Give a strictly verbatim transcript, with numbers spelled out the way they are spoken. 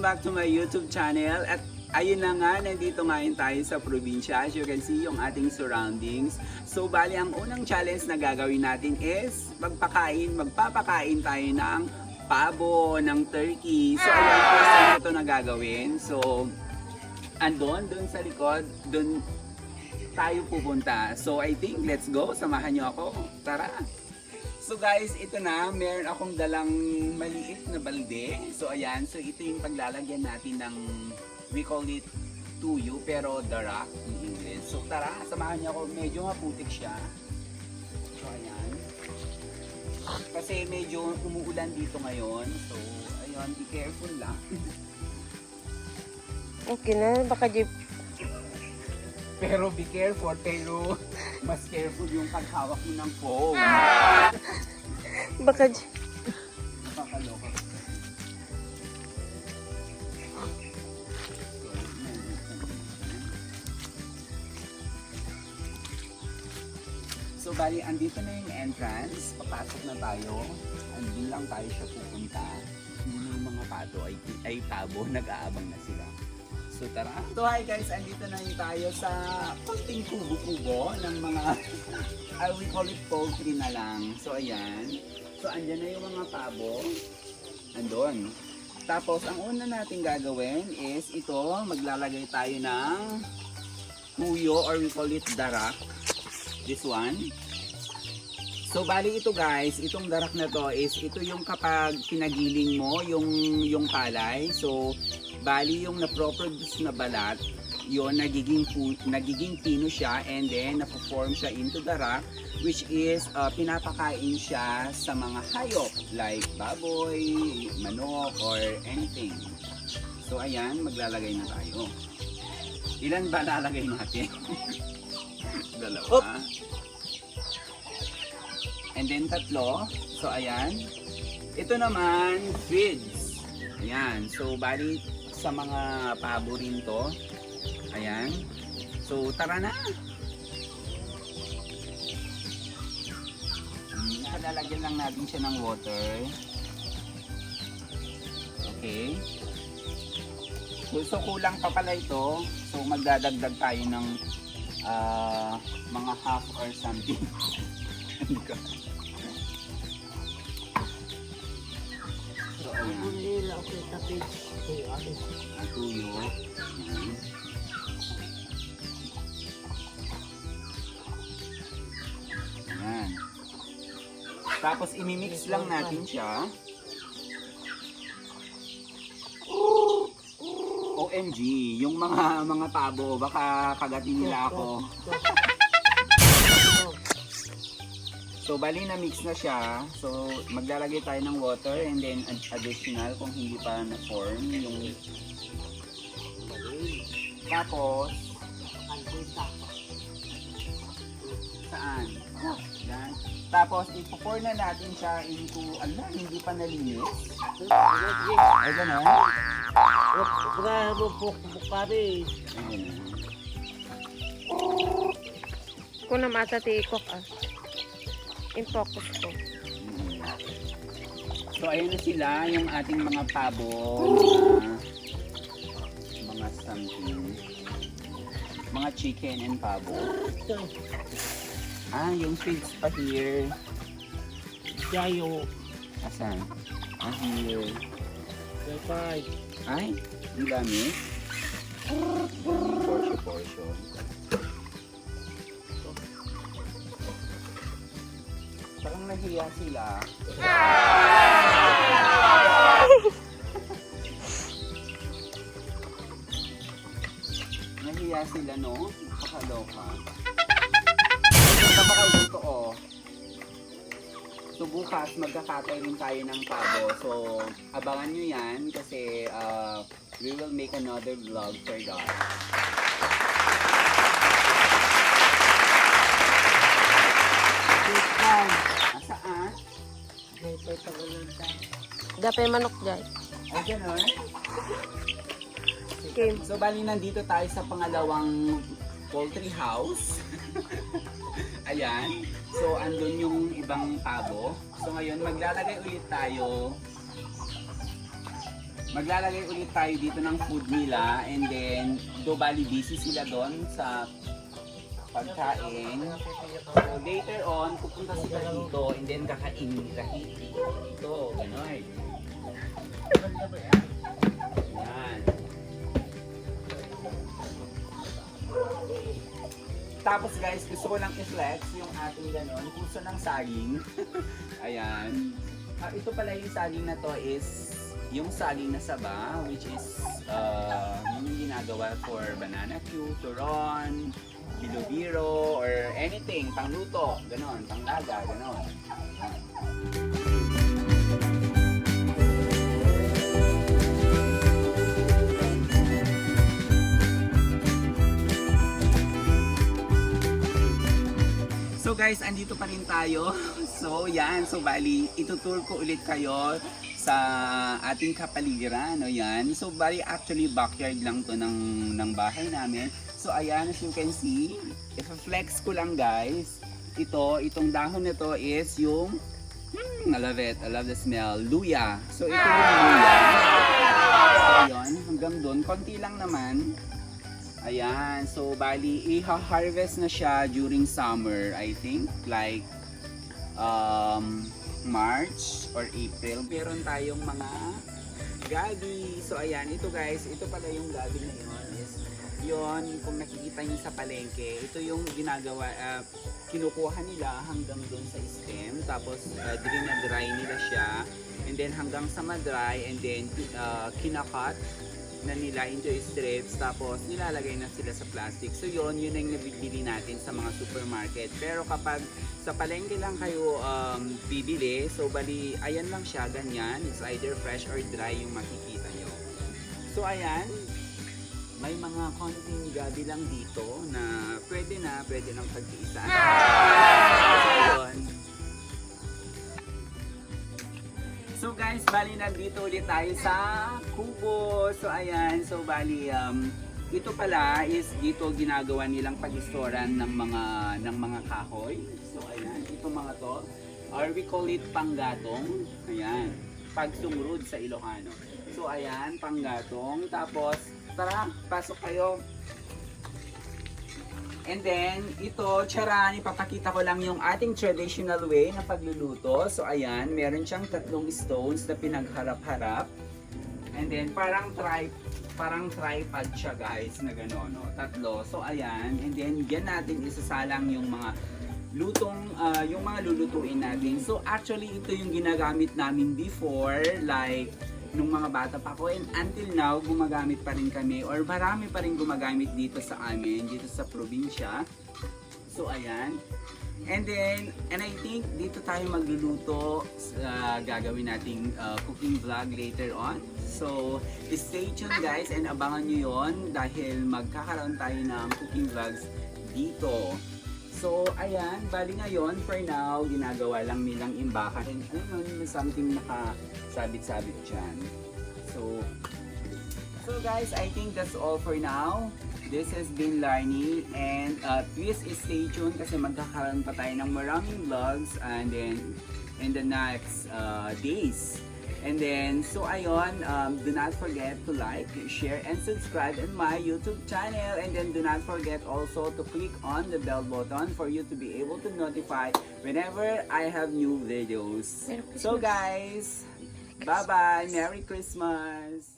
Back to my YouTube channel. At ayun na nga, nandito ngayon tayo sa probinsya. As you can see, yung ating surroundings. So, bali, ang unang challenge na gagawin natin is magpakain, magpapakain tayo ng pabo, ng turkey. So, ayan, first time ko ito na gagawin. So, andun, dun sa likod, dun tayo pupunta. So, I think, let's go. Samahan niyo ako. Tara! So guys, ito na, meron akong dalang maliit na balde. So ayan, so ito yung paglalagyan natin ng, we call it tuyo, pero darak in English. So tara, samahan niyo ako. Medyo maputik siya. So ayan. Kasi medyo umuulan dito ngayon. So ayun, be careful lang. Okay na, baka jeep. Pero be careful, pero mas careful yung paghawak mo ng phone. Baka jeep. Nakakaloka. So, bali, andito na yung entrance. Papasok na tayo. Andun lang tayo siya pupunta. Yun yung mga pato ay, ay pabo, nag-aabang na sila. So tara. So hi guys, andito na rin tayo sa konting kubo-kubo ng mga, I will call it poultry na lang. So ayan. So andyan na yung mga pabo. Andon. Tapos ang una natin gagawin is ito, maglalagay tayo ng tuyo or we call it darak. This one. So bali ito guys, itong darak na to is ito yung kapag pinagiling mo yung yung palay. So bali yung naproproduce na balat, yon nagiging pu- nagiging pino siya and then napo-form siya into darak, which is uh, pinapakain siya sa mga hayop like baboy, manok or anything. So ayan, maglalagay na tayo. Ilan ba lalagay natin? Dalawa. And then tatlo. So ayan. Ito naman, feeds. Ayan. So bali sa mga pabo rin to. Ayan. So tara na. Hmm, lalagyan lang natin siya ng water. Okay. So, so kulang pa pala ito. So magdadagdag tayo ng ah, mga half or something. So ayan. Ang nila okay tapis. Okay, okay. Ang tuyo. Ayan. Ayan. Tapos imimix lang natin siya. O M G, yung mga mga pabo, baka kagatin nila ako. So bali na mix na siya. So maglalagay tayo ng water and then ad- additional kung hindi pa na-form yung, tapos saan? Yan. Tapos ipo-pour na natin siya into, ala, hindi pa nalinis. Ay, ganun. Pura mo po bukari. Ay, ganun. Kuna mata ti ikok ah. In focus ko. Mm. So ayan na sila yung ating mga pabo, mga, mga something, mga chicken and pabo. Ah, yung feeds pa here. Jayo. Asan? Ah, here. Bye-bye. Ay, ang dami. Portion-portion. Parang nahiya sila. Nahiya sila, no? Nakakaloka. Ito pa kayo ito, oh. So bukas magkakatay rin tayo ng pabo. So abangan nyo yan kasi uh, we will make another vlog for that. Asaan? May pagkagulan tayo. Dapay manok jay. Ay, ganun? Game. So, bali nandito tayo sa pangalawang poultry house. Ayan. So, andun yung ibang pabo. So, ngayon, maglalagay ulit tayo. Maglalagay ulit tayo dito ng food nila, and then do bali busy sila doon sa pagkain. So later on, pupunta sila dito and then kakainin nila dito. Ganon. Yan. Tapos guys, gusto ko lang i-flex yung ating ganon, puso ng saging. Ayan. Ah, ito pala yung saging na to is yung saging na saba, which is uh, yung ginagawa for banana cue, turon, bilo-biro, or anything, pangluto, ganon, panglaga, ganon. So guys, andito pa rin tayo. So yan, so bali, itutur ko ulit kayo sa ating kapaligiran, no, yan. So bali, actually, backyard lang to ng, ng bahay namin. So ayan, as you can see, i-flex ko lang guys. Ito, itong dahon na to is yung, hmm, I love it. I love the smell. Luya. So ito yung luya. So yun, hanggang doon. Konti lang naman. Ayan. So bali, iha-harvest na siya during summer, I think. Like, um, March or April. Meron tayong mga gabi. So ayan, ito guys, ito pala yung gabi na yun. Is yun, kung nakikita niyo sa palengke, ito yung ginagawa, ah, kinukuha nila hanggang doon sa stem. Tapos uh, dry nila siya. And then hanggang sa madry, and then uh, kinakat na nila into strips, tapos nilalagay na sila sa plastic. So yun, yun ang nabibili natin sa mga supermarket. Pero kapag sa palengke lang kayo um, bibili, so bali, ayan lang siya, ganyan. It's either fresh or dry yung makikita nyo. So ayan, may mga konting gabi lang dito na pwede na, pwede nang pagtiisan. So, yun. So guys, bali nandito ulit tayo sa kubo. So ayan, so bali um, ito pala is dito ginagawa nilang pag-istoran ng mga ng mga kahoy. So ayan, itong mga to, or we call it panggatong. Ayan, pagsungrod sa Ilocano. So ayan, panggatong. Tapos tara, pasok kayo. And then, ito, charan, ipapakita ko lang yung ating traditional way na pagluluto. So ayan, meron siyang tatlong stones na pinagharap-harap. And then parang tri parang tripod siya guys, na gano'n, no? Tatlo. So ayan, and then diyan natin isasalang yung mga lutong, uh, yung mga lulutuin natin. So actually, ito yung ginagamit namin before, like nung mga bata pa ko, and until now gumagamit pa rin kami, or marami pa rin gumagamit dito sa amin, dito sa probinsya. So ayan. And then, and I think dito tayo magluluto sa gagawin nating uh, cooking vlog later on. So stay tuned guys, and abangan nyo yon dahil magkakaroon tayo ng cooking vlogs dito. So ayan, bali ngayon, for now, ginagawa lang nilang imbakan. And ayun, something nakasabit-sabit dyan. So, so guys, I think that's all for now. This has been Larnie, and uh, please stay tuned kasi magkakaroon pa tayo ng maraming vlogs and then in the next uh, days. And then, so ayun, um, do not forget to like, share, and subscribe in my YouTube channel. And then do not forget also to click on the bell button for you to be able to notify whenever I have new videos. So guys, bye-bye. Merry Christmas.